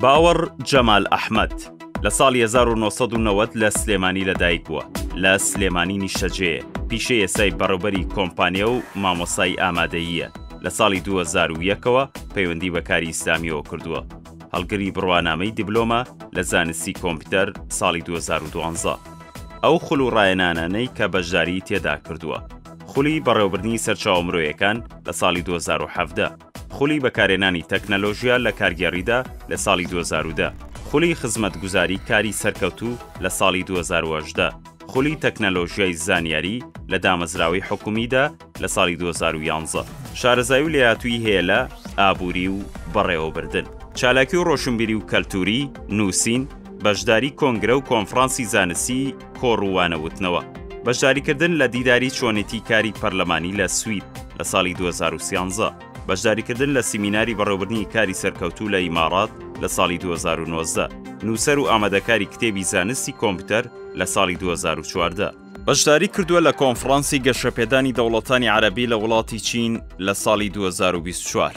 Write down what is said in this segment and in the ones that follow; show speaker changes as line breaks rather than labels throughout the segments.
باوەڕ جەمال ئەحمەد، لە ساڵی 1990 لە سلێمانی لەدایک بووە، لە سلێمانی نیشتەجێیە، پیشەی ئێستای بەڕێوبەری کۆمپانیا و مامۆستای ئامادەییە، لە ساڵی 2001ەوە پەیوەندی بە کاری ئیسلامییەوە کردووە، هەڵگری بڕوانامەی دیبلۆمە لە زانستی کۆمپیوتەر ساڵی 2012. ئەو خول و ڕاهێنانانەی کە بەشداریی تێدا کردووە. خولی بەڕێوەبردنی سەرچاوە مرۆیەکان لە ساڵی 2017. خولی بەکارهێنانی تەکنەلۆژیا لە کارگێڕیدا لە ساڵی 2010. خولی خزمەتگوزاری کاری سەرکەوتوو لە ساڵی 2018. خولی تەکنەلۆژیای زانیاری لە دامەزراوەی حکومیدا لە ساڵی 2011. شارەزایی و لێهاتوویی هەیە لە ئابووری و بەڕێوەبردن. چالاکی و ڕۆشنبیری و کەلتووری، نووسین، بەشداری کۆنگرە و کۆنفرانسی زانستی، کۆڕ و وانەوتنەوە. بەشداریکردن لە دیداری چۆنێتی کاری پەرلەمانی لە سوید لە ساڵی 2013. بەشداریکردن لە سیمیناری بەڕێوەبردنی کاری سەرکەوتوو لە ئیماڕات لە ساڵی 2019. نووسەر و ئامادەکاری کتێبی زانستی کۆمپیوتەر لە ساڵی 2014. بەشداری کردووە لە کۆنفرانسی گەشەپێدانی دەوڵەتانی عەرەبی لە وڵاتی چین لە ساڵی 2024.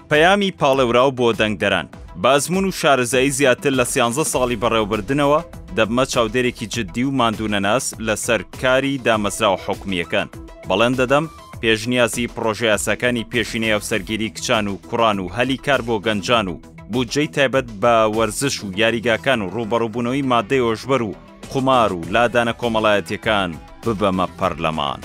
پەیامی پاڵێوراو بۆ دەنگدەران، بە ئەزموون و شارەزایی زیاتر لە سیانزە ساڵی بەڕێوەبردنەوە، دەبمە چاودێرێکی جددی و ماندوونەناس لەسەر کاری دامەزراوە حکومییەکان. بەڵێن دەدەم پێشنیازی پڕۆژەیاساکانی پێشینەی هاوسەرگیری کچان و کوڕان و هەلی کار بۆ گەنجان و بودجەی تایبەت بە وەرزش و یاریگاکان و ڕووبەڕووبوونەوەی ماددەی هۆشبەر و قومار و لادانە کۆمەڵایەتیەکان ببەمە پەرلەمان.